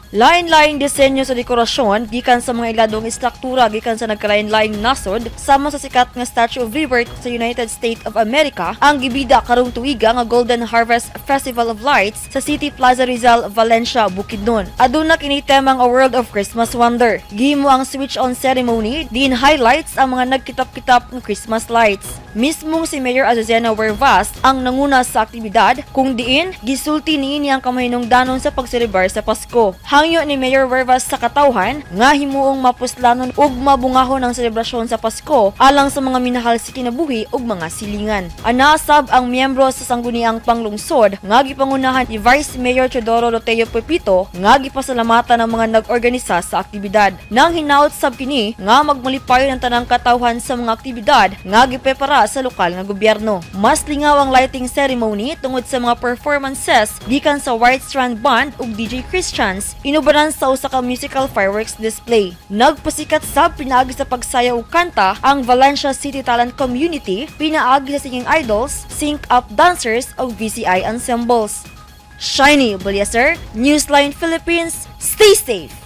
Lain-laing disenyo sa dekorasyon gikan sa mga iladong istruktura gikan sa nagkalain-laing nasod sama sa sikat nga Statue of Liberty sa United States of America ang gibida karong tuiga nga Golden Harvest Festival of Lights sa City Plaza Rizal, Valencia, Bukidnon. Aduna kini temang A World of Christmas Wonder. Gihimo ang switch-on ceremony diin highlights ang mga nagkitap-kitap ng Christmas lights. Mismong si Mayor Azucena Huervas ang nanguna sa aktibidad kung diin gisulti niini ang kamahinungdanon sa pagselebrar sa Pasko. Hangyo ni Mayor Huervas sa katawhan nga himuong mapuslanon ug mabungahon ang selebrasyon sa Pasko alang sa mga minahal sa kinabuhi ug mga silingan. Anaa sab ang miyembro sa Sangguniang Panglungsod nga gipangunahan ni Vice Mayor Teodoro Loteo Pepito nga gipasalamatan ang mga nag-organisa sa aktibidad. Nang hinaut sab kini nga magmalipayon ang tanang katawhan sa mga aktibidad nga giprepara sa lokal nga gobyerno. Mas lingaw ang lighting ceremony tungod sa mga performances gikan sa White Strand Band ug DJ Christians inubanan sa usa ka musical fireworks display. Nagpasikat sab pinaagi sa pagsayaw ug kanta ang Valencia City Talent Community pinaagi sa Singing Idols, Sync Up Dancers ug VCI Ensembles. Shiny Bulyaser, Newsline Philippines, stay safe!